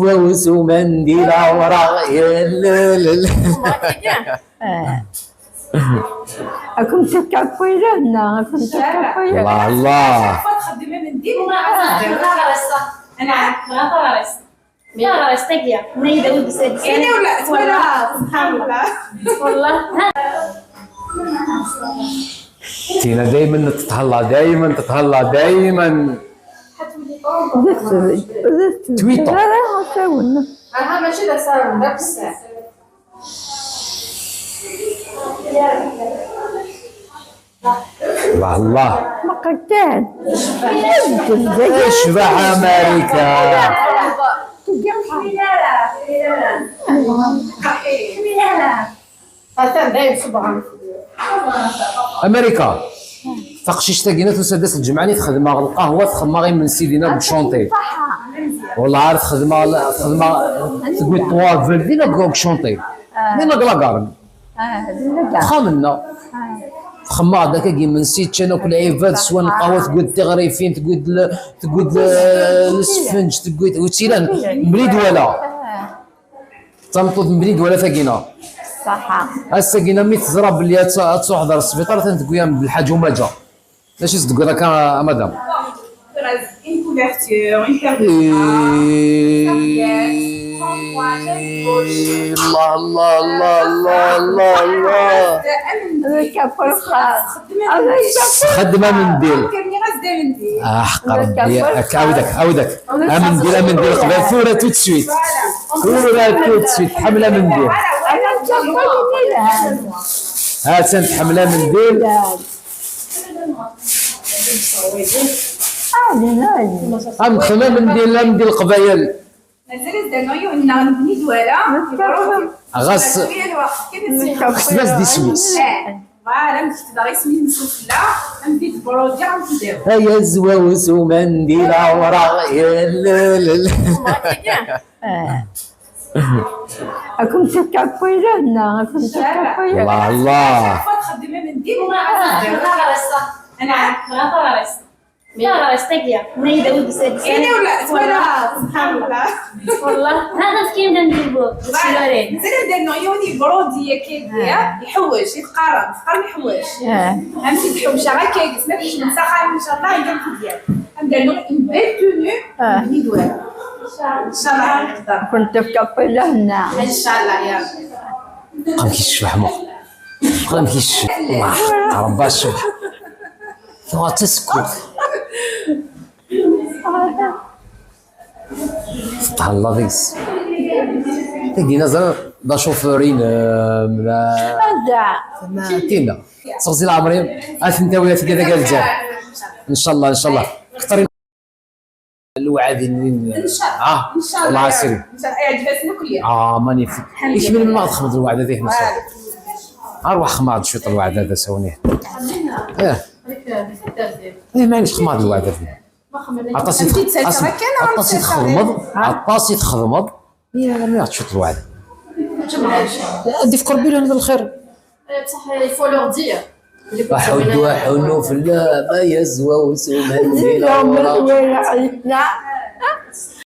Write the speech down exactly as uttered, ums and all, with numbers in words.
Wawes umendil awraɣ yellelel. Ad ken-tefk Ɛqila, neɣ ad ken-tefk Ɛqila? Allah, Allah. Chaque fois txeddem amendil, neɣ ad txeddem. Neɣ taɣrist. Neɣ taɣrist. Taɣrist-agi. Ini wala twala, subḥan Allah. Wallah. Tina daymen tethelḍa, daymen tethelḍa, daymen. Twita. Ara asawen. Aha, mačči d asawen, d akessar. Wallah. Maqa kan. Tecbeḥ Amarika. Atan dayen ṣebɣen. Amarika. Taqcict-agi tusa-d ass n lǧemɛa-nni, texdem-aɣ lqahwa, texdem-aɣ imensi dinna deg Chantilly. Wallah, ar texdem-aɣ, texdem-aɣ, tewwi ṭwabel dinna deg Chantilly. Dinna deg la gare. Axxam-nneɣ. Texdem-aɣ-d akka imensi, ččan akk lɛibad, swan lqahwa, tewwi-d tiɣrifin, tewwi-d l-, tewwi-d l-, lesfenǧ, tewwi-d, ur tt-ilan, mebla i d-walaɣ. D tameṭṭut mebla i d-walaɣ tagina. Ṣaḥa. Ass-agina mi teẓra belli ad t-, ad truḥ ɣer sbiṭar, atan tewwi-am-d lḥaǧa umaǧa. D acu i s-d-tewwiḍ akka, a madam? Une couverture, une paire de bras, serviette, trente-trois, chaque gauche. Allah, Allah, Allah, Allah, Allah, Allah. Txeddem amendil. Ah, ḥeqq Rebbi. Akka, awid-ak, awid-ak. Amendil, amendil, qbel tura tout de suite. Tura tout de suite, tḥemmel amendil. Ha-tt-an tḥemmel amendil. Am xdem amendil, amendil Leqbayel. Mazal ad d-rnuɣ yiwen neɣ nekkni d wala. Ɣas xdem-as-d isem-is. Voilà, am ketbeɣ isem-ines ufella, am di d-brodiɣ, am di d-iɣ. Ay azwaw s umendil awraɣ yellelel. Ad ken-tefk Ɛqila, neɣ ad ken-tefk Ɛqila? Allah, Allah. Chaque fois txeddem amendil, neɣ ad txeddem. Neɣ taɣrist. Neɣ taɣrist. Taɣrist-agi. Ini wala twala, subḥan Allah. Wallah. Ha, tefkim-d amendil bu. Voilà. Mazal ad d-rnuɣ yiwen ibrodi akka, iḥewwec, itqarem, tqarem iḥewwec. Am si tḥewwceɣ akka, gis ma kecmen s axxam, inchallah, ad d-rnuɣ une belle tenue. Ini wala. Inchallah, ad nqedder. Ad ken-tefk Ɛqila, neɣ? Inchallah, ya Rabbi. Amek i tecbeḥ, muq. Amek i tecbeḥ. Wah, Rebbi, tecbeḥ. Tuɣal d tasekkurt. Thelleḍ deg-s. Tagi, neẓra d acufur-inem, la. Anda? Ma Tina. Seɣzi leɛmer-im, ad ten-tawi, ad tga d agerǧal. Ncallah, ncallah. Kter lewɛadi-nni. Ncallah. Ah, ncallah. Lɛasri. Ncallah. Yeɛǧeb-asen akk. Ah, magnifique. Alḥemdulillah. Ikmel melmi ad txedmeḍ lewɛada di hmasa. Arwaḥ xmaḍ cwiṭ lewɛada d asawen-ihin. Eh. Eh, maɛlic xmaḍ lewɛada di. Aṭas i tx-, aṭas i txedmeḍ, aṭas i txedmeḍ. Armi ad tcwiṭ lewɛada. Ad ifk Rebbi lehna d lxir. Bṣaḥ, il faut leur dire. Aḥuddu aḥunnu fell-am, ay azwaw s umendil awraɣ.